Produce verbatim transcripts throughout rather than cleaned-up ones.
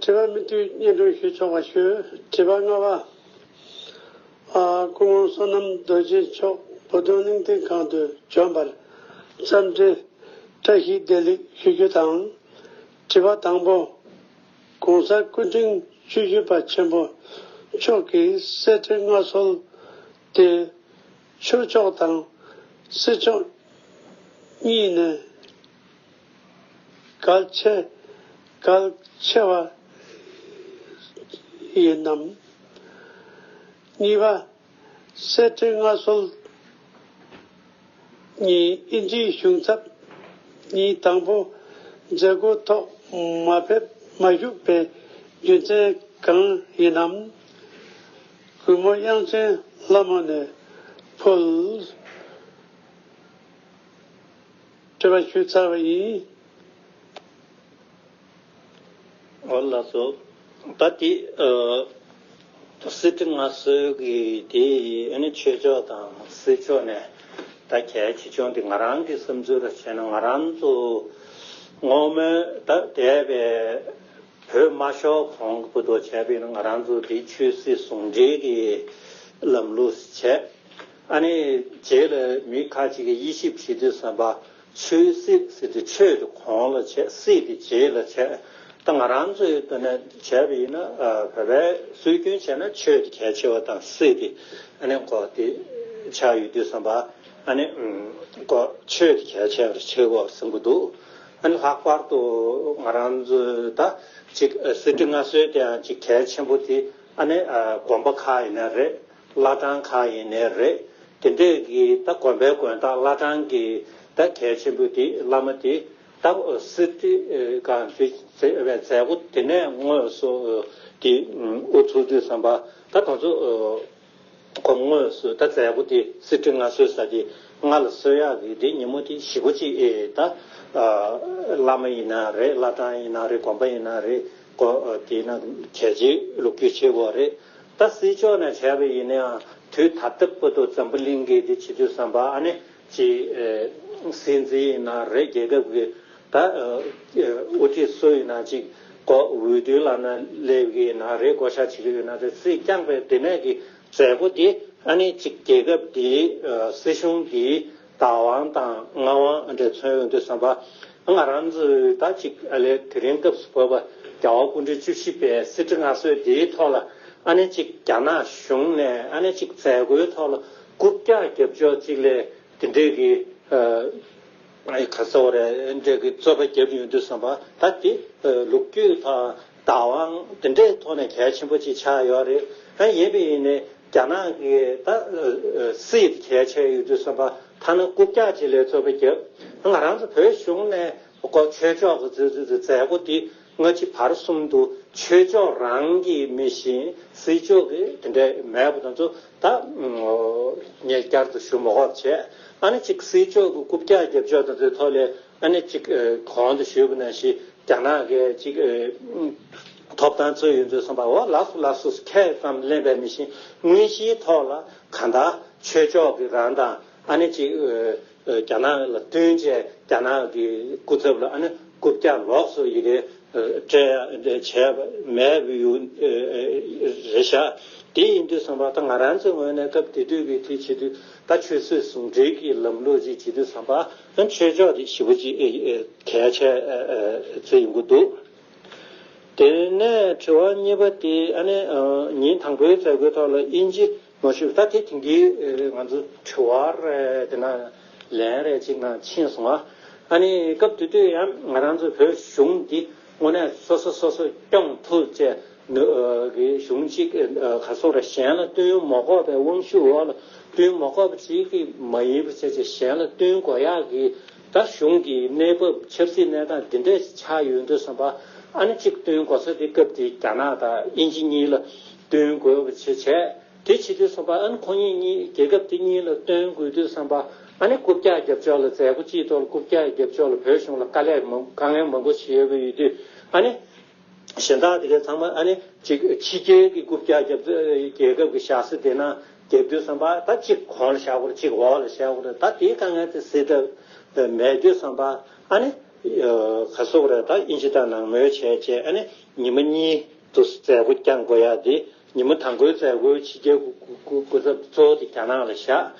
དྲི་བ་མི་མཐུན་སྙན་སྒྲོན་ཞུ་ཆོག་པ་ཞུ། དྲི་བ་ལྔ་པ། ཨ། སྐུ་ངོ་བསོད་ནམས་རྡོ་རྗེ་མཆོག་བོད་དོན་གླེང་སྟེགས་ཁང་དུ་བྱོན་པར་འཚམས་འདྲི་བཀྲ་ཤིས་བདེ་ལེགས་ཞུ་རྒྱུ་དང་། དྲི་བ་དང་པོ། ༸གོང་ས་སྐུ་ཕྲེང་བཅུ་བཞི་པ་ཆེན་པོ་མཆོག་གིས་གསེར་ཁྲི་མངའ་གསོལ་དེ་ཆོས་ཕྱོགས་དང་སྲིད་ཕྱོགས་གཉིས་ནས་གལ་ཆེ་གལ་ཆེ་བ་ཡིན་ནམ། གཉིས་པ། གསེར་ཁྲི་མངའ་གསོལ་ཉིད་དབྱིན་ཇིའི་གཞུང་ཚབ་ཉིད་དང་པོ་མཛད་སྒོའི་ཐོག་མ་ཕེབས་མ་བཞུགས་པའི་རྒྱུ་མཚན་གང་ཡིན་ནམ། གུས་མོ་དབྱངས་ཅན་ལྷ་མོ་ནས་ཕུལ། དྲི་བ་ཞུས་ཚར་བ་ཡིན། འོ་ལགས་སོ། ད་དེ་ཨ། གསེར་ཁྲི་མངའ་གསོལ་གྱི་དེ་ཨ་ནི་ཆོས་ཕྱོགས་དང་སྲིད་ཕྱོགས་ནས་ད་གལ་ཆེ་ཆུང་དེ་ང་རང་གི་བསམ་ཚུལ་ལ་བྱས་ན། ང་རང་ཚོ་སྔོན་མའི་ད་འདས་པའི་བོད་མ་ཤོར་གོང་གི་བར་དུ་བྱས་པ་ཡིན་ན། ང་རང་ཚོ་དེ་ཆོས་སྲིད་ཟུང་འབྲེལ་གྱི་ལམ་ལུགས་བྱས། ཨ་ནི་རྗེས་ལ་མི་ཁ་ཅིག་གིས་དབྱེ་ཞིབ་བྱེད་དུས་ཙམ་པ། ཆོས་སྲིད་ཟེར་དུས་ཆོས་དེ་གོང་ལ་བྱས། སྲིད་དེ་རྗེས་ལ་བྱས། ད་ང་རང་ཚོའི་ཐོག་ནས་བྱས་པ་ཡིན་ན། ཨ། བོད་པའི་སྲོལ་རྒྱུན་བྱས་ན་ཆོས་དེ་གལ་ཆེ་བ་དང་། སྲིད་དེ་ཨ་ནི་གོ་དེ་ཆགས་ཡོད་དུས་ཙམ་པ། ཨ་ནི་ཨུམ། གོ་ཆོས་དེ་གལ་ཆེ་བར་ཆགས་ཡོད་བསམ་གྱི་འདུག་ཨ་ནི་ལྷག་པར་དུ་ང་རང་ཚོའི་ད་ཅིག་གསེར་ཁྲི་མངའ་གསོལ་དེ་ཡང་ཅིག་གལ་ཆེན་པོ་དེ། ཨ་ནི་ཨ། དགོན་པ་ཁག་ཡིན་ན་རེད། བླ་བྲང་ཁག་ཡིན་ནའི་རེད། དེ་འདྲས་ཀྱི་ད་དགོན་པའི་དགོན་བདག་བླ་བྲང་གི་ད་གལ་ཆེན་པོ་དེ། བླ་མ་དེ་ད་གསེར་ཁྲི་སྒང་དེ་མཛད་པའི་མཛད་སྒོ་དེ་ནས་དངོས་སུ་དེ་དབུ་ཚུགས་དུས་ཙམ་པ། ད་དེ་ཚོ་ཁོ་དངོས་སུ་ད་མཛད་སྒོ་དེ་གསེར་ཁྲི་མངའ་གསོལ་ས་དེ་མངའ་ལ་གསོལ་ཡག་གི་དེ་ཉིན་མོ་དེ་ཞེ་པོ་ཅིག་ཨེ། ད་བླ་མ་ཡིན་ན་རེད། བླ་བྲང་ཡིན་ན་རེད། དགོན་པ་ཡིན་ན་རེད། ཁོ་དེ་ན་གལ་ཆེའི་ལོ་རྒྱུས་ཆེ་བོ་རེད། ད་སྲིད་ཕྱོགས་ནས་བྱས་པ་ཡིན་ན་ཡང་དུས་ད་ལྟ་བར་དུ་འཛམ་བུ་གླིང་གི་དེ་བྱེད་དུས་ཙམ་པ། ཨ་ནི་ཅིག་ཨེ། སྲིད་འཛིན་ཡིན་ན་རེད། རྒྱལ་ཁབ་ཀྱི་ད་ཨེ། དབུ་ཁྲིད་སུ་ཡིན་ན་ཅིག་གོ་འོས་བསྡུ་ལབ་ན་སླེབས་ཀྱི་ཡིན་ན་རེད། བསྐོ་བཞག་བྱེད་ཀྱི་ཡོད་ན་རེད། སྲིད་བསྐྱངས་པའི་དེ་ནས་ཀྱི་མཛད་སྒོ་དེ། ཨ་ནི་ཅིག་རྒྱལ་ཁབ་དེའི་ཨེ། སྲིད་གཞུང་དེའི་བདག་དབང་དང་མངའ་དབང་འདྲ་མཚོན་ཡོང་དུས་ཙམ་པ། ང་རང་ཚོས་ད་ཅིག་ཨ་ལས་དེ་རིང་སྐབས་སུ་བབས་པ་རྒྱལ་བ་སྐུ་ཕྲེང་བཅུ་བཞི་པའི་གསེར་ཁྲི་མངའ་གསོལ་འདིའི་ཐོག་ལ། ཨ་ནི་ཅིག་རྒྱ་ནག་གཞུང་ནས་ཨ་ནི་ཅིག་མཛད་སྒོའི་ཐོག་ལ་རྐུབ་བཀྱག་རྒྱབ་ཕྱོགས་ཅིག་ལས་དེ་འདྲས་ཀྱི་ཨ་ག་ཟེར་དགོས་རེད། འདྲས་ཀྱི་རྩོད་པ་བརྒྱབ་ཡོང་དུས་ཙམ་པ། ད་དེ་ལོ་རྒྱུས་དང་བདག་དབང་དེ་འདྲའི་ཐོག་ནས་གལ་ཆེན་པོ་ཅིག་ཆགས་ཡོད་རེད། ད་ཡིན་པ་ཡིན་ནའི་རྒྱ་ནག་གི་ད་སྲིད་གལ་ཆེ་ཡོད་དུས་ཙམ་པ། ཐ་ན་རྐུབ་བཀྱག་ཅིག་ལས་རྩོད་པ་བརྒྱབ། ང་རང་ཚོ་བོད་གཞུང་ནས་ཀོ་ཆོས་ཕྱོགས་ཀྱི་མཛད་མཛད་མཛད་སྒོ་འདི་སྔ་ཕྱི་བར་གསུམ་དུ་ཆོས་ཕྱོགས་རང་གིས་མི་ཤེས། སྲིད་ཕྱོགས་ཀྱི་དེ་འདྲ་མེད་པ་དང་ཚོ། ད་ངས་བསྐྱར་དུ་ཞུ་མ་དགོས་པ་བྱས། ཨ་ནི་ཅིག་སྲིད་ཕྱོགས་ཀྱི་རྐུབ་བཀྱག་རྒྱབ་ཕྱོགས་དང་དེ་ཐོག་ལས། ཨ་ནི་ཅིག་ཨ་གོང་དུ་ཞུས་པ་ནང་བཞིན་རྒྱ་ནག་གིས་ཅིག་ཨ་ཐོབ་ཐང་རྩོད་ཡོང་དུས་ཙམ་པ། འོ་ལགས་སོ་ལགས་སོ་ཁས་ཙམ་ལེན་པའི་མི་ཤེས། དངོས་གཞིའི་ཐོག་ལ་གང་ལྟར་ཆོས་ཕྱོགས་ཀྱི་རང་དང་། ཨ་ནི་ཅིག་ཨ་རྒྱ་ནག་ལ་བསྟུན་བྱས་རྒྱ་ནག་གི་སྐུ་ཚབ་ལ་ཨ་ནི་རྐུབ་བཀྱག་ལོགས་སུ་ཡི་གེ་སྤྲད་ཡ་བྱས་པ་མེད་པ་ཡོད་རེད་ཤག་དེ་ཡིན་དུས་ཙམ་པ། ད་ང་རང་ཚོའི་ངོས་ནས་སྐབས་དེ་དུས་ཀྱི་དེ་བྱེད་དུས། ད་ཆོས་སྲིད་ཟུང་འབྲེལ་གྱི་ལམ་ལུགས་ཅིག་བྱེད་དུས་ཙམ་པ། ཨ་ཆོས་ཕྱོགས་དེ་ཞེ་པོ་ཅིག་གལ་ཆེ་ཚོད་ཡོང་གི་འདུག་དེ་ནས་དྲི་བ་གཉིས་པ་དེ། ཨ་ནི་ཉིན་དང་པོའི་མཛད་སྒོའི་ཐོག་ལ་དབྱིན་ཇི་མ་ཞུས། ད་དེ་དེང་གི་ང་ཚོ་དྲི་བ་རེད། དེ་ན་ལན་རེད་ཅིག་ནང་ཕྱིན་སོང་ཨ། ཨ་ནི་སྐབས་དེ་དུས་ཡང་ང་རང་ཚོ་བོད་གཞུང་འདི་དངོས་གནས་སོ་སོ་སོ་སོ་སྐྱོང་ཐུབ་བྱས་ནུ་གི་གཞུང་གཅིག་ག་སོགས་རེད། གཞན་ལ་བསྟུན་མ་དགོས་པའི་དབང་ཤུགས་འོག་ལ། བསྟུན་མ་དགོས་པ་ཅིག་གི་མ་ཡིན་པ་བྱས་བྱས་གཞན་ལ་བསྟུན་དགོས་ཡག་གི་ད་གཞུང་གི་གནས་བབ་ཆབ་སྲིད་གནས་སྟངས་འདི་འདྲས་ཆགས་ཡོང་དུས་ཙམ་པ། ཨ་ནི་གཅིག་བསྟུན་དགོས་ས་དེ་སྐབས་དེའི་རྒྱ་ནག་དང་དབྱིན་ཇི་གཉིས་ལ་བསྟུན་དགོས་པ་བྱས་བྱས། དེ་བྱེད་དུས་ཙམ་པ། ཨ་ནི་ཁོ་གཉིས་གཉིས་རྒྱལ་ཁབ་དེ་གཉིས་ལ་བསྟུན་དགོས་དུས་ཙམ་པ། ཨ་ནི་རྐུབ་བཀྱག་རྒྱབ་ཕྱོགས་ལ་མཛད་སྒོ་སྤྱིའི་ཐོག་ལ་རྐུབ་བཀྱག་རྒྱབ་ཕྱོགས་ལ་བོད་གཞུང་ལ་དཀའ་ལས་མང་དཀའ་ངལ་མང་པོ་ཞིག་ཡོད་པ་ཡོད་དུས། ཨ་ནི་གཞན་དག་དེ་གའི་ཚང་མ་ཨ་ནི་ཅིག་ཕྱི་རྒྱལ་གྱི་རྐུབ་བཀྱག་རྒྱབ། རྒྱལ་ཁབ་ཀྱི་ཞྭ་སེ་དེ་ན་རྒྱབ་དུས་ཙམ་པ། ད་གཅིག་གོང་ལ་བཞག་དགོས་རེད། གཅིག་འོག་ལ་བཞག་དགོས་རེད། ད་དེའི་དཀའ་ངལ་དེ་སེལ་ཐབས་མེད་དུས་ཙམ་པ། ཨ་ནི་ ག་སོག་རེད། ད་ཨིན་ཇི་དང་ནང་མོལ་བྱས་བྱས། ཨ་ནི་ཉི་མ་གཉིས་དུ་མཛད་སྒོ་བསྐྱང་དགོས་ཡ་དེ། ཉི་མ་དང་པོའི་མཛད་སྒོའི་ཕྱི་རྒྱལ་སྐུ་སྐུ་སྐུ་ཚབ་གཙོ་བོ་དེ་རྒྱ་ནག་ལ་བཞག་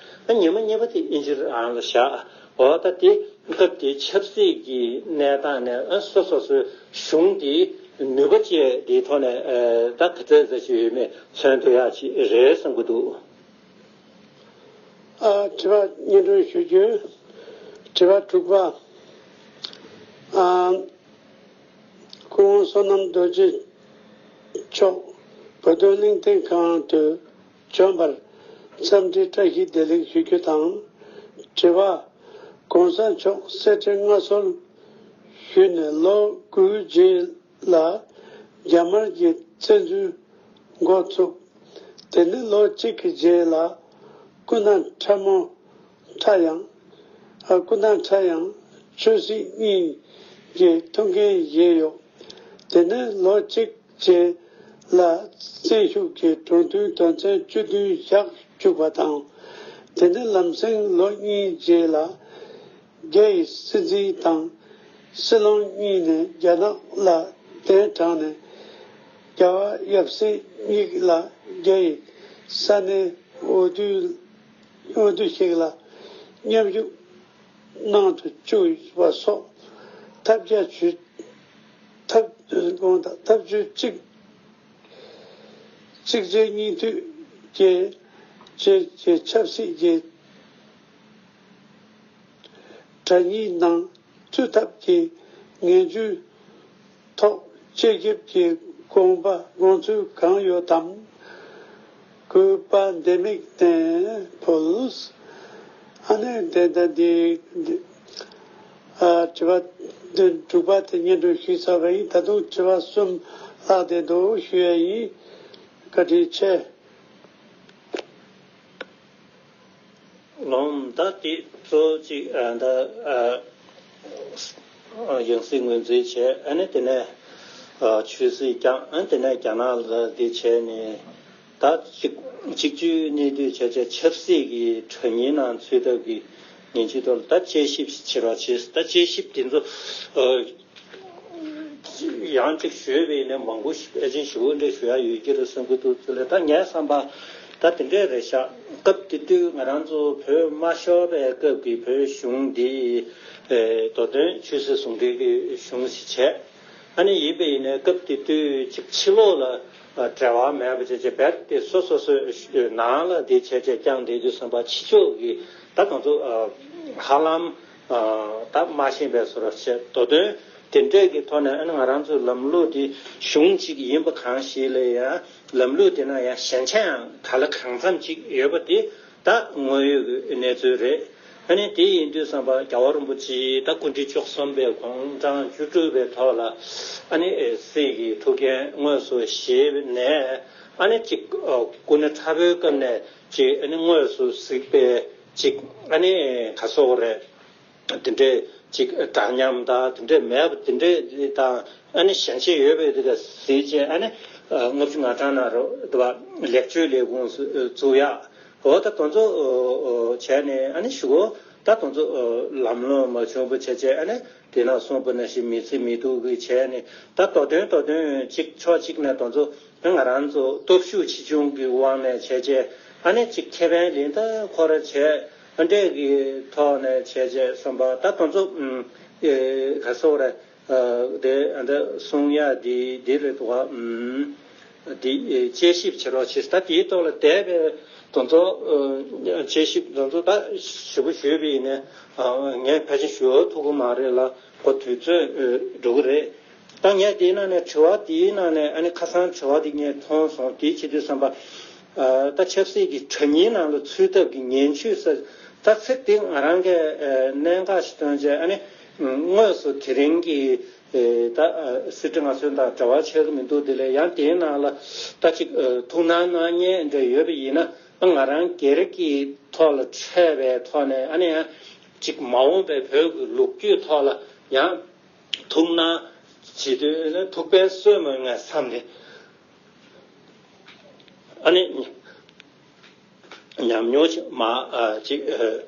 ཨ་ཉི་མ་གཉིས་པ་དེ་ཨིན་ཇི་རང་ལ་བཞག་འོ་ད་དེ་སྐབས་དེའི་ཆབ་སྲིད་ཀྱི་གནས་སྟངས་ནས། ཨ་སོ་སོ་སོའི་གཞུང་དེའི་ནུས་པ་བཅས་དེའི་ཐོག་ནས། ཨ་ད་ག་ཚད་ཙམ་ཞིག་ཡོད་མེད་མཚོན་ཐུབ་ཡ་ཅིག་རེད་བསམ་གྱི་འདུག་ཨ་དྲི་བ་སྙན་སྒྲོན་ཞུ་རྒྱུ། དྲི་བ་དྲུག་པ། ཨ་སྐུ་ངོ་བསོད་ནམས་རྡོ་རྗེ་མཆོག་བོད་དོན་གླེང་སྟེགས་ཁང་དུ་བྱོན་པར་འཚམས་འདྲི་བཀྲ་ཤིས་བདེ་ལེགས་ཞུ་རྒྱུ་དང་། དྲི་བ། ༸གོང་ས་མཆོག་གསེར་ཁྲི་མངའ་གསོལ་ཞུས་ནས་ལོ་དགུའི་རྗེས་ལ་རྒྱ་དམར་གྱི་བཙན་འཛུལ་འགོ་ཚུགས། དེ་ནས་ལོ་གཅིག་གི་རྗེས་ལ་སྐུ་ན་ཕྲ་མོ་ཕྲ་ཡང་། ཨ་སྐུ་ན་ཕྲ་ཡང་ཆོས་སྲིད་གཉིས་ཀྱི་ཐུགས་འགན་བཞེས་ཡོད། དེ་ནས་ལོ་གཅིག་རྗེས་ལ་བཙན་ཤུགས་ཀྱིས་གྲོས་མཐུན་དོན་ཚན་བཅུ་བདུན་བཞག་བཅུག་པ་དང་། དེ་ནས་ལམ་སེང་ལོ་གཉིས་རྗེས་ལ་རྒྱ་ཡི་སྲིད་འཛིན་དང་སྲིད་བློན་གཉིས་ནས་རྒྱ་ནག་ལ་གདན་དྲངས་ནས། རྒྱལ་བ་ཡབ་སྲས་གཉིས་ལ་རྒྱ་ཡི་ས་གནས་འོས་བསྡུ་འོས་བསྡུ་ཞིག་ལ་མཉམ་ཞུགས་གནང་དུ་བཅུག་པ་སོགས་ཐབས་བརྒྱ་ཇུས་ཐབས་དགོངས་དག་ཐབས་ཇུས་གཅིག་གཅིག་རྗེས་གཉིས་མཐུད་ཀྱི་བྱས་ཀྱི་ཆབ་སྲིད་ཀྱི་དྲ་རྙིང་ནང་བཙུད་ཐབས་ཀྱི་ངན་ཇུས་ཐོག་སྤྱི་ཁྱབ་ཀྱི་དགོངས་པ་དགོངས་ཚུལ་གང་ཡོད་དམ། གུས་པ་ལྡེ་མིག་བསྟན་ཕུལ། ཨ་ནི་དེ་ལྟ་འདི་འདི་ཨ་དྲི་བ་འདི་དྲུག་པ་དེ་སྙན་སྒྲོན་ཞུས་ཚར་བ་ཡིན། ད་དུང་དྲི་བ་གསུམ་ལྷག་བསྡད་འདུག་ཞུ་ཡ་ཡིན། བཀའ་དྲིན་ཆེ། ལོང་ད་དེ་གཙོ་གཅིག་ཨ་ད་ཨ་ཡང་སྲིད་ངོས་འཛིན་བྱས། ཨ་ནི་དེ་ནས་ཨ་ཆོས་སྲིད་བསྐྱངས། ཨ་ནི་དེ་ནས་རྒྱ་ནག་ལ་དེ་བྱས་ནས། ད་གཅིག་གཅིག་གྱུར་གནས་སྡོད་བྱས་བྱས་ཆབ་སྲིད་ཀྱི་དྲ་རྙིང་ནང་ཚུད་ཐབས་ཀྱི་ཉེན་ཆེ་ཐོག་ལ་ད་དཔྱད་ཞིབ་བྱེད་རོགས་བྱས། ད་དཔྱད་ཞིབ་དེ་ཚོ་ཨ། ཡང་གཅིག་ཞུས་པ་ཡིན་ན་མང་པོ་ཞིག་ཕལ་ཆེར་ཞུ་འདྲ་ཞུ་ཡ་ཡོད་ཀྱི་རེད་བསམ་གྱི་འདུག་དེ་ལས་ད་ངའི་བསམ་པ་ད་དེ་འདྲས་རེད་ཤག་སྐབས་དེ་དུས་ང་རང་ཚོ་བོད་མ་ཤོར་བའི་སྐབས་ཀྱི་བོད་གཞུང་འདི་ཨེ་མདོ་དོན་ཆོས་སྲིད་ཟུང་འབྲེལ་གྱི་གཞུང་ཞིག་བྱས། ཨ་ནི་ཡིན་པ་ཡིན་ན་སྐབས་དེ་དུས་གཅིག་ཕྱི་ལོགས་ལ་འབྲེལ་བ་མེད་པ་བྱས་བྱས་རྦད་དེ་སོ་སོ་སོའི་ནང་ལ་དེ་བྱས་བྱས་བསྐྱངས་བསྡད་དུས་བསམ་པ་ཕྱི་ཕྱོགས་ཀྱི་ད་ང་ཚོ་ཧ་ལམ། ད་མ་ཤེས་པའི་བཟོ་འདྲ་བྱས། མདོ་དོན་དེ་འདྲས་ཀྱི་ཐོག་ནས་ཨ་ནི་ང་རང་ཚོའི་ལམ་ལུགས་དེ་གཞུང་གཅིག་ཡིན་པ་གང་ཞིག་ལ་ཡང་ལམ་ལུགས་དེ་ན་ཡང་ཞན་ཆ་ཡང་ག་ལ་གང་འཚམ་ཅིག་ཡོད་པ་དེ་ད་དངོས་ཡོད་ཀྱི་གནས་ཚུལ་རེད། ཨ་ནི་དེ་ཡིན་དུས་བསམ་པ་རྒྱལ་བ་རིན་པོ་ཆེ་ད་སྐུ་ཕྲེང་བཅུ་གསུམ་པའི་དགུང་གྲངས་བཅུ་དྲུག་པའི་ཐོག་ལ་ཨ་ནི་སྲིད་ཀྱི་ཐུགས་འགན་དངོས་སུ་བཞེས་ནས་ཨ་ནི་གཅིག་སྐུ་ན་ཕྲ་བོའི་སྐབས་ནས་གཅིག་ཨ་ནི་དངོས་སུ་གཟིགས་པའི་གཅིག་ཨ་ནི་ག་སོགས་རེད། དེ་འདྲའི་ཅིག་འདྲ་མཉམ་དང་དེ་འདྲའི་མེད་པ་དེ་འདྲའི་དང་ཨ་ནི་ཞན་ཆ་ཡོད་པའི་དེ་ག་ཟེར་བྱས། ཨ་ནི་ལྔ་བཅུ་ང་གྲངས་ནང་རོ་དེ་བ་ལེགས་བཅོས་ལས་ཁུངས་སུ་བཙུགས་ཡག་འོ་ད་དེ་ཚོ་བྱས་ནས་ཨ་ནི་ཞུ་གོ་ད་དེ་ཚོ་ལམ་ལྷོང་མ་བྱུང་བ་བྱས་བྱས། ཨ་ནི་དེ་ན་གསུངས་པ་ནང་བཞིན་མི་ཚེ་མི་སྡུག་གི་བྱས་ནས་ད་མདོ་དོན་མདོ་དོན་ཅིག་ཕྱོགས་གཅིག་ནས་དེ་ཚོ་ང་རང་ཚོ་སྟོབས་ཤུགས་ཆེ་ཆུང་གི་དབང་ནས་བྱས་བྱས། ཨ་ནི་ཅིག་ཁེ་ཕན་ལེན་ད་ཁོ་ར་བྱས། ཨ་འདྲས་ཀྱི་ཐོག་ནས་བྱས་བྱས་བསམ་པ་ད་དེ་ཚོ་ཨུམ་ཨེ་ག་སོགས་རེད། ཨ་དེ་ཨ་འདྲ་གསུང་ཡ་དེ་དེ་རེད་འདུག་ག་ཨུམ་དེ་ཨེ་དཔྱད་ཞིབ་བྱེད་རོགས་བྱེད། ད་དེའི་ཐོག་ལ་བསྡད་པའི་དེ་ཚོ་ཨ་དཔྱད་ཞིབ་དེ་ཚོ་ད་ཞུ་གི་ཞུས་པ་ཡིན་ནའི་ཨ་ངས་ཕལ་ཆེར་ཞུ་ཐུབ་ཀྱི་མ་རེད་ལ། ཁོ་དུས་ཚོད་ཨེ་འགྲོ་གི་རེད། ད་ངས་དེའི་ནང་ནས་དྲི་བ་དེའི་ནང་ནས་ཨ་ནི་ཁ་སང་དྲི་བ་དེ་ངས་མཐོང་སོང་། དེའི་ཆེད་དུ་བསམ་པ། ཨ་ད་ཆབ་སྲིད་ཀྱི་དྲ་རྙིང་ནང་ལ་ཚུད་ཐབས་ཀྱི་ངན་ཇུས་ཟེར། ད་ཚིག་དེ་ང་རང་གིས་ཨ་གནད་འགག་ཞིག་མཐོང་བྱས། ཨ་ནི་དངོས་སུ་དེ་རིང་གི་ཨེ་ད་ཨ་སྲིད་ཁྲི་མངའ་གསོལ་དང་འབྲེལ་བ་ཆགས་ཀྱི་མི་འདུག་དེ་ལས་ཡང་དེའི་ནང་ལ་ད་ཅིག་ཨ་ཐུགས་སྣང་གནང་མཁན་འདྲ་ཡོད་པ་ཡིན་ན། ཨ་ང་རང་སྒེར་གྱི་ཐོག་ལ་འཕྲད་པའི་ཐོག་ནས་ཨ་ནི་ཡང་ཅིག་མ་འོངས་པའི་བོད་ཀྱི་ལོ་རྒྱུས་ཐོག་ལ་ཡང་ཐུགས་སྣང་བྱེད་དུས་ནི་ཐུགས་ཕན་གསོས་མོད་ངས་བསམ་ནས། ཨ་ནི་ཉམས་མྱོང་ཅིག་མ་ཨ་ཅིག་ཨ་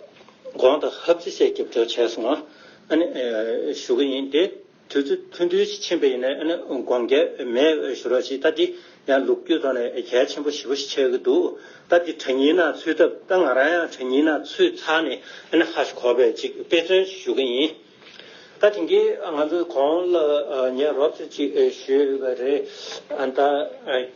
གོང་དུ་ཧབ་ཙི་བཤད་རྒྱབ་སྐྱོར་བྱས་སོང་ང་། ཨ་ནི་ཨ་ཞུ་གི་ཡིན། དེ་དུས་ཚོད་ཐུང་ཐུང་ཞིག་ཕྱིན་པ་ཡིན་ན་ཨ་ནི་དགོངས་འགལ་མེད་ཞུ་རོགས་བྱེད། ད་འདི་ཡང་ལོ་རྒྱུས་ཐོག་ནས་གལ་ཆེན་པོ་ཞེ་པོ་ཞིག་ཆགས་ཀྱི་འདུག་ད་འདི་དྲ་བརྙན་ནང་ཚུད་སྟབས། ད་ང་རང་ཡང་དྲ་བརྙན་ནང་ཚུད་ཚར་ནས་ཨ་ནི་ཧ་ཞིག་གོ་བའི་ཅིག་དཔེ་མཚོན་ཞིག་ཞུ་གི་ཡིན། ད་དེང་གི་ང་ཚོའི་གོང་ལ་ཨ་ངས་རོབ་ཙམ་ཅིག་ཨ་ཞུས་ཡོད་པ་རེད། ཨ་ད་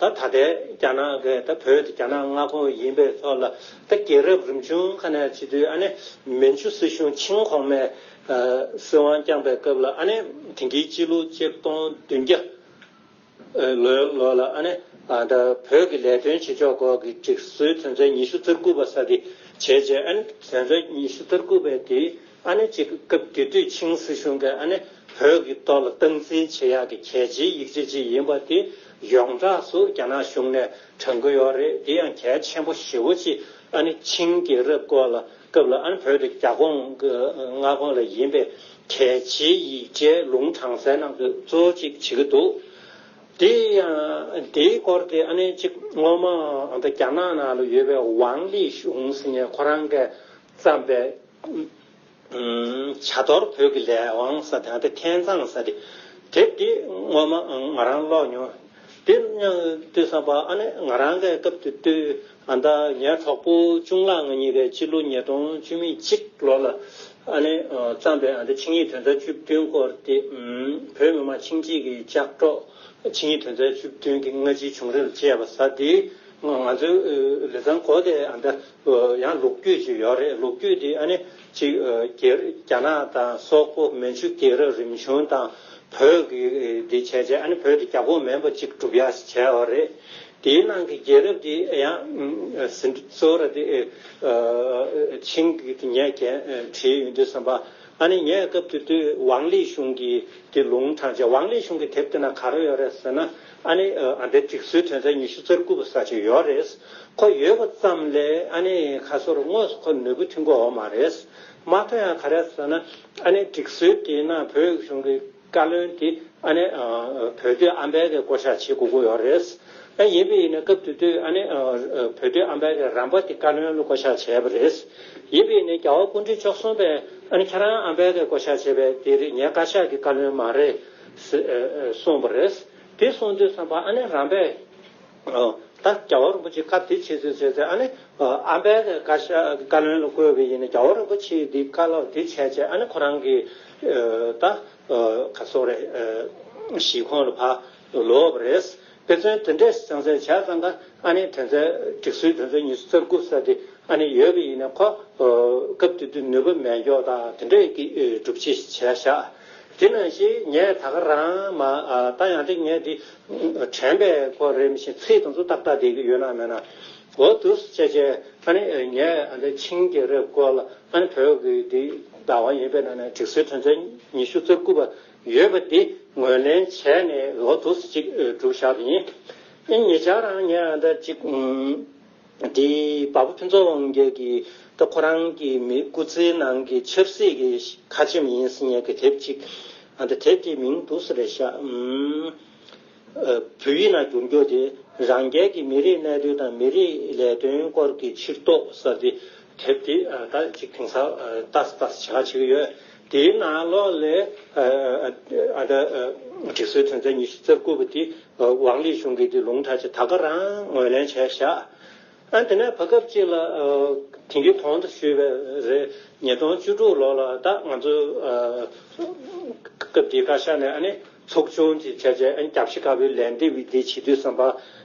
ཨ་ད་ད་ལྟའི་རྒྱ་ནག་གི་ད་བོད་དེ་རྒྱ་ནག་མངའ་ཁོངས་ཡིན་པའི་ཐོག་ལ་ད་རྒྱལ་རབས་རིམ་བྱོན་ཁ་ནས་བྱེད་དུས་ཨ་ནི་མན་ཇུ་སྲིད་གཞུང་ཆིང་གོང་མའི་ཨ་སྲིད་དབང་བསྐྱངས་པའི་སྐབས་ལ་ཨ་ནི་དེང་གི་སྤྱི་ལོ་ཆིག་སྟོང་བདུན་བརྒྱ་ལོའི་ལོ་ལ་ཨ་ནི་ཨ་ད་བོད་ཀྱི་ལས་དོན་བྱེད་ཕྱོགས་སྐོར་གྱི་སྒྲིག་སྲོལ་དོན་ཚན་ཉི་ཤུ་རྩ་དགུ་པ་ཟེར་དེ་བྱས་རྗེས་ཨ་ནི་དོན་ཚན་ཉི་ཤུ་རྩ་དགུ་པའི་དེ་ཨ་ནི་ཅིག་སྐབས་དེ་དུས་ཆིང་སྲིད་གཞུང་གིས་ཨ་ནི་བོད་ཀྱི་ཐོག་ལ་སྟངས་འཛིན་བྱེད་ཡག་གི་གལ་ཆེའི་ཡིག་ཆ་ཅིག་ཡིན་པ་དེ་ཡོངས་གྲགས་སུ་རྒྱ་ནག་གཞུང་ནས་དྲན་གྱི་ཡོད་རེད། དེ་ཡང་གལ་ཆེན་པོ་ཞེ་པོ་ཅིག་ཨ་ནི་ཆིང་རྒྱལ་རབས་སྐོར་ལ་སྐབས་ལ་ཨ་ནི་བོད་དེ་རྒྱ་ཁོངས་ཀྱི་མངའ་ཁོངས་ལ་ཡིན་པའི་གལ་ཆེའི་ཡིག་ཆའི་ལུང་དྲངས་གསལ་གནང་རྒྱུ་གཙོ་བོ་ཅིག་བྱེད་ཀྱི་འདུག་དེ་ཡང་དེའི་སྐོར་དེ་ཨ་ནི་ཅིག་སྔོན་མ་ཨ་ད་རྒྱ་ནག་ནང་ལ་ཡོད་པའི་ཝང་ལི་ཞུང་ཟེར་མཁན་ཁོ་རང་གིས་བརྩམས་པའི་ཨམ་བྱ་དོར་བོད་ཀྱི་ལས་དབང་ཟེར་དེ། ཨ་ད་ཐན་ཙང་ཟེར་དེ། དེབ་དེ་སྔོན་མ་ང་རང་ཀློག་མྱོང་། དེ་དུས་ཙམ་པ་ཨ་ནི་ང་རང་གི་སྐབས་དེ་དུས་ཨ་ད་ངའི་གྲོགས་པོ་ཅུང་ལགས་ང་གཉིས་ཀས་ཕྱི་ལོ་ཉིས་སྟོང་བཅུ་མེད་གཅིག་ལོ་ལ་ཨ་ནི་བརྩམས་པའི་ཨ་ད་ཆིངས་ཡིག་དོན་ཚན་བཅུ་བདུན་སྐོར་དེ། བོད་མི་མང་ཆིངས་ཡིག་གི་ལྕགས་སྒྲོག་ཆིངས་ཡིག་དོན་ཚན་བཅུ་བདུན་གྱི་སྔ་ཕྱིའི་བྱུང་རིམ་ཅེས་པ་ཟེར་དེ། ང་ཚོའི་ལེ་ཚན་གོ་དེ་ཨ་ད་ཡང་ལོ་རྒྱུས་ཅིག་ཡོད་རེད། ལོ་རྒྱུས་དེ་ཨ་ནི་ཅིག་རྒྱ་རྒྱ་ནག་དང་སོག་པོ་མན་ཇུ་རྒྱལ་རབས་རིམ་བྱོན་དང་བོད་ཀྱི་དེ་བྱས་རྗེས་ཨ་ནི་བོད་དེ་རྒྱ་ཁོངས་མིན་པ་ཅིག་སྒྲུབ་ཡག་ཅིག་བྱས་པ་རེད། དེའི་ནང་གི་རྒྱལ་རབས་དེ་ཡང་ཟིན་བྲིས་གཙོ་བོ་ར་དེ་ཆིང་གི་དེ་ངས་བྲིས་ཡོང་དུས་ཙམ་པ། ཨ་ནི་ངས་སྐབས་དེ་དུས་ཝང་ལི་ཞུང་གི་དེ་ལུང་དྲངས་བྱས། ཝང་ལི་ཞུང་གི་དེབ་དེ་ན་ག་རེ་ཡོད་རེད་ཟེར་ན། ཨ་ནི་ཨ་འདི་སྒྲིག་སྲོལ་དོན་ཚན་ཉི་ཤུ་རྩ་དགུ་པ་ཟེར་ཅིག་ཡོད་རེད། ཁོ་ཡོད་པ་ཙམ་ལས་ཨ་ནི་ཁ་སོར་དངོས་སུ་ཁོ་ནུས་པ་ཐོན་གྱི་ཡོད་མ་རེད། མ་ཐོན་ཡང་ག་རེ་ཟེར་ན། ཨ་ནི་སྒྲིག་སྲོལ་དེའི་ནང་བོད་གཞུང་གི་བཀའ་བློན་དེ་ཨ་ནི་ཨ་བོད་སྡོད་ཨམ་བན་གྱིས་བསྐོ་བཞག་བྱེད་དགོས་ཀྱི་ཡོད་རེད། ཨ་ཡིན་པས་ཡིན་ན་སྐབས་དེ་དུས་ཨ་ནི་ཨ་བོད་སྡོད་ཨམ་བན་གྱི་རམ་པ་དེ་བཀའ་བློན་ལ་བསྐོ་བཞག་བྱས་པ་རེད། ཡིན་པས་ཡིན་ན་རྒྱལ་བ་སྐུ་ཕྲེང་བཅུ་གསུམ་པས་ཨ་ནི་ཁྱེད་རང་ཨམ་བན་གྱིས་བསྐོ་བཞག་བྱས་པས་དེ་རིགས་ངའི་བཀའ་ཤག་གི་བཀའ་བློན་མ་རེད་ཟེར་ཨ་གསུངས་པ་རེད། དེ་གསུངས་དུས་ཙམ་པ་ཨ་ནི་རམ་པས་ཨ་ད་རྒྱལ་བ་རིན་པོ་ཆེ་སྐབས་དེ་ཆེད་དུ་བྱས་ཚེ་ཨ་ནི་ཨ་ཨམ་བན་གྱི་བཀའ་ཤག་བཀའ་བློན་ལ་བསྐོས་པ་ཡིན་ན་རྒྱལ་བ་རིན་པོ་ཆེ་དེ་བཀའ་སློབ་དེ་བྱས་རྗེས་ཨ་ནི་ཁོ་རང་གི་ཨ་ད་ཨ་ག་སོགས་རེད། ཨ་གཞིས་ཁོངས་ལ་ཕར་ལོག་པ་རེད། དཔེ་མཚོན་དེ་འདྲས་ཙང་ཙང་བྱས་ཙང་ཀ་ཨ་ནི་དོན་ཚན་སྒྲིག་སྲོལ་དོན་ཚན་ཉི་ཤུ་རྩ་དགུ་ཟེར་དེ་ཨ་ནི་ཡོད་པ་ཡིན་ན་ཁོ་ཨ་སྐབས་དེ་དུས་ནུས་པ་མེད་མཁན་དང་དེ་འདྲས་ཀྱི་ཨ་སྒྲུབ་བྱེད་བྱས་བཞག་དེ་ནང་བཞིན་ངས་ད་ག་རང་མ་ཨ་ད་ཡང་དེ་ངས་དེ་དྲན་པའི་སྐོར་རེད། མི་ཤེས་ཚིག་དེ་ཚོ་ཏག་ཏག་བསྡད་ཀྱི་ཡོད་ན་མེད་ན། འོ་འདུག་སེ་བྱས་བྱས་ཨ་ནི་ངས་ཨ་འདི་ཆིང་རྒྱལ་རབས་སྐོར་ལ་ཨ་ནི་བོད་ཀྱི་འདི་བདག་དབང་ཡིན་པའི་ནང་ནས་སྒྲིག་སྲོལ་དོན་ཚན་ཉི་ཤུ་རྩ་དགུ་པ་ཡོད་པ་འདི་ངོས་ལེན་བྱས་ནས་འོ་འདུག་སེ་ཅིག་སྒྲུབ་བཞག་པ་ཡིན། ཨ་ཉེ་ཆར་རང་ངས་ཨ་འདི་ཅིག་ཨུམ། དེ་བ་སྤུ་ཕུན་ཚོགས་དབང་རྒྱལ་གྱིས་ད་ཁོ་རང་གི་མི་སྐུ་ཚེའི་ནང་གི་ཆབ་སྲིད་ཀྱི་ཁ་ཆེམས་ཡིན་ཟེར་མཁན་གྱི་དེབ་ཅིག་ཨ་ད་དེབ་དེའི་མིང་འདུག་སེ་རེད་ཤག་ཨུམ། ཨ་བོད་ཡིག་ནང་བསྒྱུར་རྒྱུ་དེ་རང་རྒྱལ་གྱི་མི་རིགས་གནད་དོན་དང་མི་རིགས་ལས་དོན་སྐོར་གྱི་ཕྱིར་རྟོག་ཟེར་དེ་དེབ་དེ་ཨ་ད་ཅིག་དེང་སང་ཨ་ལྟ་ས་ལྟ་ས་བྱ་བྱེད་ཀྱི་ཡོད། དེའི་ནང་ལོགས་ལས་ཨ་ད་ཨ་སྒྲིག་སྲོལ་དོན་ཚན་ཉི་ཤུ་རྩ་དགུ་པ་དེ་ཝང་ལི་ཞུང་གིས་དེ་ལུང་དྲངས་བྱས་ད་ག་རང་ངོས་ལེན་བྱས་བཞག་ཨ་དེ་ནས་བར་སྐབས་ཅིག་ལ་ཨ་དེང་གི་གོང་དུ་ཞུས་པའི་རེད། ཉིས་སྟོང་བཅུ་དྲུག་ལོ་ལ་ད་ང་ཚོ་ཨ་སྐབས་དེའི་བཀའ་ཤག་ནས་ཨ་ནི་ཚོགས་ཆུང་ཅིག་བྱས་བྱས་ཨ་ནི་རྒྱབ་ཤ་དཀར་པོའི་ལན་འདེབས་དེ་བྱེད་དུས་ཙམ་པ་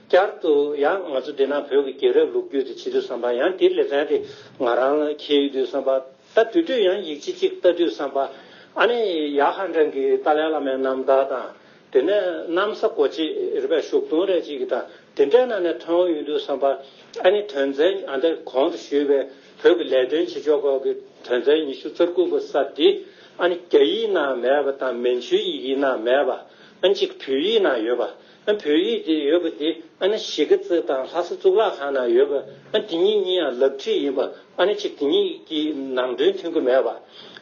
བསྐྱར་དུ་ཡང་ང་ཚོ་འདི་ན་བོད་ཀྱི་རྒྱལ་རབས་ལོ་རྒྱུས་དེ་བྱེད་དུས་ཙམ་པ་ཡང་དེའི་ལེ་ཚན་དེ་ང་རང་ལ་འཁེལ་ཡོང་དུས་ཙམ་པ། ད་དེ་དུས་ཡང་ཡིག་ཆ་གཅིག་ལྟ་དུས་ཙམ་པ་ཨ་ནི་ཡ་ཧ་ཀྲང་གི་ཏཱ་ལའི་བླ་མའི་རྣམ་ཐར་དང་། དེ་ནས་གནམ་ས་གོ་ཆེ་རེད་པས་ཞོགས་དུང་རེ་གཅིག་གི་དང་དེ་འདྲའི་ནང་ནས་ཐོན་ཡོང་དུས་ཙམ་པ་ཨ་ནི་དོན་ཚན་ཨ་འདི་གོང་དུ་ཞུས་པའི་བོད་ཀྱི་ལས་དོན་བྱེད་ཕྱོགས་སྐོར་གྱི་དོན་ཚན་ཉི་ཤུ་རྩ་དགུ་པ་ས་འདི་ཨ་ནི་རྒྱ་ཡིག་ནང་མེད་པ་དང་མན་ཇུའི་ཡི་གེའི་ནང་མེད་པ་ཨ་ནི་གཅིག་བོད་ཡིག་ནང་ཡོད་པ། ཨ་བོད་ཡིག་དེ་ཡོད་པ་དེ་ཨ་ནི་གཞིས་ཀ་རྩེ་དང་ལྷ་ས་གཙུག་ལག་ཁང་ནང་ཡོད་པ་ཨ་དེ་གཉིས་གཉིས་ཡང་ལག་བྲིས་ཡིན་པ་ཨ་ནི་གཅིག་དེ་གཉིས་ཀྱི་ནང་དོན་མཐུན་གྱི་མེད་པ།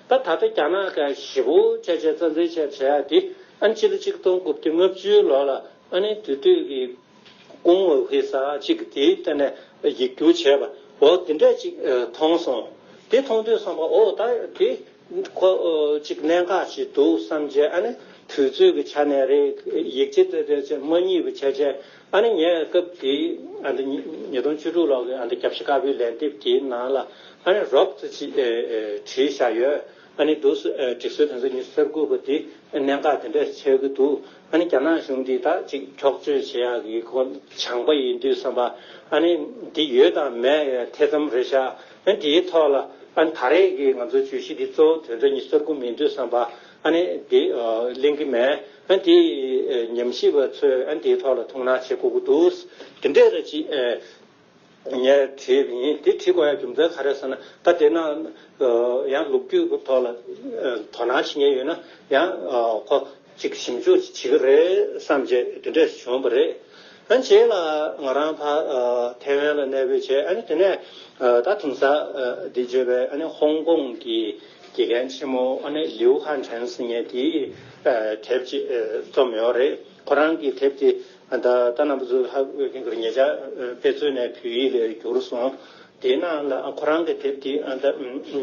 ད་ད་ལྟ་རྒྱ་ནག་གི་ཞེ་པོ་བྱས་བྱས་རྩ་འཛིན་བྱས་བྱས་ཡ་དེ་ཨ་ནི་ཕྱི་ལོ་ཆིག་སྟོང་དགུ་བརྒྱ་ལྔ་བཅུའི་ལོ་ལ་ཨ་ནི་དེ་དུས་ཀྱི་ཀུང་ཝུའུ་ཧུའེ་ཟེར་གཅིག་གིས་དེའི་ཐད་ནས་ཡིག་སྒྱུར་བྱས་པ་འོ་དེ་འདྲས་ཅིག་མཐོང་སོང་། དེ་མཐོང་དུས་ཙམ་པ་འོ་ད་དེ། ཁོ་ཨོ་ཅིག་གནད་འགག་ཅིག་འདུག་བསམ་བྱས། ཨ་ནི་དུས་ཚོད་ཀྱི་ཆ་ནས་རེད། ཡིག་ཆ་དེ་དེ་ཚོ་མ་རྙེད་པ་བྱས་བྱས། ཨ་ནི་ངས་སྐབས་དེ་ཨ་ནི་ཉིས་ཉིས་སྟོང་བཅུ་དྲུག་ལོ་གི་ཨ་ནི་རྒྱབ་ཤ་དཀར་པོའི་ལན་འདེབས་དེའི་ནང་ལ་ཨ་ནི་རོབ་ཙམ་ཅིག་ཨེ་ཨེ་བྲིས་བཞག་ཡོད། ཨ་ནི་འདུག་སེ་ཨེ་སྒྲིག་སྲོལ་དོན་ཚན་ཉི་ཤུ་རྩ་དགུ་པ་དེ་གནད་འགག་དེ་འདྲ་ཆགས་ཀྱི་འདུག་ཨ་ནི་རྒྱ་ནག་གཞུང་འདི་ད་ཅིག་འཁྱོག་བརྗོད་བྱེད་ཡག་གི་ཁོ་བྱང་པ་ཡིན་དུས་ཙམ་པ། ཨ་ནི་འདི་ཡོད་དང་མེད་ཐེ་ཚོམ་རེད་ཤག་ཨ་ནི་དེའི་ཐོག་ལ་ཨ་ནི་ད་རེས་ཀྱི་ང་ཚོའི་བརྗོད་གཞི་འདི་གཙོ་བོ་དོན་ཚན་ཉི་ཤུ་རྩ་དགུ་མིན་དུས་ཙམ་པ། ཨ་ནི་འདི་ཨ་གླེང་གི་མེད། ཨ་ནི་དེ་ཨ་ཉམས་ཞིབ་པ་ཚོས་ཨ་ནི་དེའི་ཐོག་ལ་ཐུགས་སྣང་བྱེད་དགོས་ཀྱི་འདུག་དེ་འདྲས་རེད་ཅིག་ཨ་ངས་བྲིས་པ་ཡིན། དེ་བྲིས་དགོས་ཡ་རྒྱུ་མཚན་ག་རེ་ཟེར་ན། ད་དེ་ན་ཡང་ལོ་རྒྱུས་ཀྱི་ཐོག་ལ་དོ་སྣང་བྱེད་མཁན་ཡོད་ན་ཡང་ཁོ་ཅིག་ཞིབ་འཇུག་བྱེད་ཀྱི་རེད་བསམ་བྱས་དེ་འདྲས་བྱུང་བ་རེད། ཨ་ནི་རྗེས་ལ་ང་རང་ཕར་ཐའེ་ཝན་ལ་གནས་སྤོས་བྱས། ཨ་ནི་དེ་ནས་ད་དེང་སང་འདི་བརྗོད་པའི་ཨ་ནི་ཧོང་ཀོང་གི་དགེ་རྒན་ཆེན་མོ་ཨ་ནི་ལིའུ་ཧན་ཁྲེན་ཟེར་མཁན་དེས་དེབ་ཅིག་རྩོམ་ཡོད་རེད། ཁོ་རང་གི་དེབ་དེ། ད་ལྟ་རྣམ་པ་ཚོས་ཧ་གོ་གི་རེད། ཉེ་ཆར་དཔེ་མཛོད་ནས་བོད་ཡིག་ལ་བསྒྱུར་སོང་། དེའི་ནང་ལ་ཁོ་རང་གི་དེབ་དེ་ཨ་ད་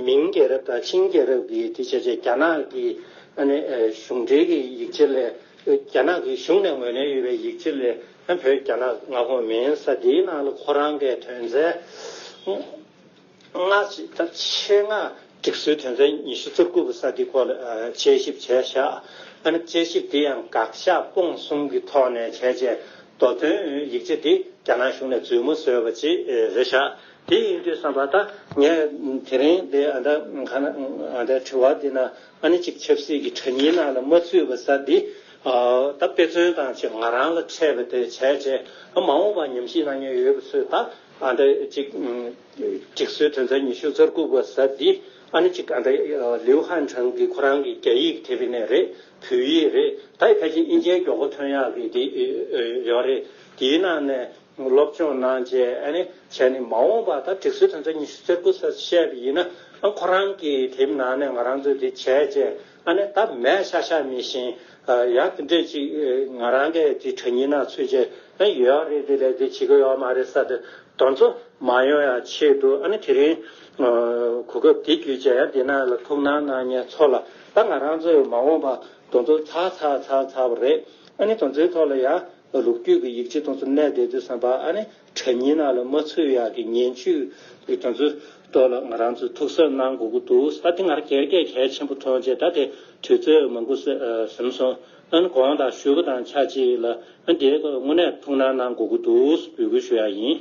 མིང་རྒྱལ་རབས་དང་ཆིང་རྒྱལ་རབས་ཀྱི་དེ་བྱས་བྱས་རྒྱ་ནག་གི་ཨ་ནི་གཞུང་འབྲེལ་གྱི་ཡིག་ཆ་ལས། རྒྱ་ནག་གི་གཞུང་ནས་ངོས་ལེན་ཡོད་པའི་ཡིག་ཆ་ལས་ཨ་བོད་རྒྱ་ནག་མངའ་ཁོངས་མིན་ས་དེའི་ནང་ལ་ཁོ་རང་གི་དོན་ཚན། སྔ་ཕྱི་ད་ཆེད་མངགས་སྒྲིག་སྲོལ་དོན་ཚན་ཉི་ཤུ་རྩ་དགུ་པ་ས་འདི་སྐོར་ལ་དཔྱད་ཞིབ་བྱས་བཞག་ཨ་ནི་དཔྱད་ཞིབ་འདི་ཡང་དགག་བཞག་སྤོང་གསུམ་གྱི་ཐོག་ནས་བྱས་རྗེས། མདོ་དོན་ཡིག་ཆ་འདི་རྒྱ་ནག་གཞུང་ནས་རྫུན་མ་བཟོས་པ་ཅིག་རེད་བཞག་དེ་ཡིན་དུས་ཙམ་པ་ད་ངས་དེ་རིང་འདི་ཨ་ད་ག་ན་ཨ་ད་དྲི་བ་འདི་ན་ཨ་ནི་ཅིག་ཆབ་སྲིད་ཀྱི་དྲ་བརྙན་ནང་ལ་མ་ཚུད་པ་ས་འདི། ད་དཔེ་མཚོན་དང་ཅིག་ང་རང་ལ་འཕྲད་པ་དེ་བྱས་རྗེས་ཨ་མ་འོངས་པ་ཉམས་ཞིབ་གནང་མཁན་ཡོད་པ་ཚོས་ད་ཨ་ད་ཅིག་སྒྲིག་སྲོལ་དོན་ཚན་ཉི་ཤུ་རྩ་དགུ་པ་ཟེར་འདི་ཨ་ནི་ཅིག་ཨ་འདྲ་ལིའུ་ཧན་ཁྲང་གི་ཁོ་རང་གི་རྒྱ་ཡིག་དེབ་ནས་རེད། བོད་ཡིག་རེད། ད་ཕལ་ཆེར་དབྱིན་ཇིའི་མགྱོགས་པོ་ཐོན་ཡག་གི་དེ་ཡོད་རེད། དེའི་ནང་ནས་སློབ་སྦྱོང་གནང་རྗེས་ཨ་ནི་བྱས་ནས་མ་འོངས་པ་ད་སྒྲིག་སྲོལ་དོན་ཚན་ཉི་ཤུ་རྩ་དགུ་ཟེར་བཤད་པ་ཡིན་ན་ཨ་ཁོ་རང་གི་དེབ་ནང་ནས་ང་རང་ཚོས་དེ་བྱས་རྗེས་ཨ་ནི་ད་མེད་ཤག་ཤག་མི་ཤེས། ཡང་དེ་འདྲས་ཅིག་ང་རང་གིས་དེ་དྲ་བརྙན་ནང་ཚུད་རྗེས་ཨ་ཡོད་རེད། དེ་ལས་དེ་བྱེད་ཀྱི་ཡོད་མ་རེད་ས་དེ། དེ་ཚོ་མ་ཡོང་ཡ་ཆེད་དུ་ཨ་ནི་དེ་རིང་གོ་སྐབས་དེ་བརྒྱུད་བྱས་ཡ་དེ་ནང་ལ་ཐུགས་སྣང་གནང་མཁན་ཚོ་ལ་ད་ང་རང་ཚོའི་མ་འོངས་པ་དེ་ཚོ་ཚར་ཚར་ཚར་ཚར་བ་རེད། ཨ་ནི་དེ་ཚོའི་ཐོག་ལ་ཡ་ལོ་རྒྱུས་ཀྱི་ཡིག་ཆ་དེ་ཚོ་གནས་བསྡད་དུས་ཙམ་པ་ཨ་ནི་དྲ་བརྙན་ནང་ལ་མ་ཚུད་ཡག་གི་ངན་ཇུས་ཀྱི་དེ་ཚོའི་ཐོག་ལ་ང་རང་ཚོས་ཐུགས་གཟབ་གནང་དགོས་ཀྱི་འདུག་ད་དེ་ང་རང་སྒེར་གྱི་གལ་ཆེན་པོ་མཐོང་རྗེས་ད་དེ་དུས་ཚོད་མང་པོ་ཟིན་སོང་། ཨ་ནི་དགོངས་དག་ཞུ་བ་དང་ཆབས་ཅིག་ལ་ཨ་ནི་དེ་དངོས་གནས་ཐུགས་སྣང་གནང་དགོས་ཀྱི་འདུག་འབོད་སྐུལ་ཞུ་ཡག་ཡིན།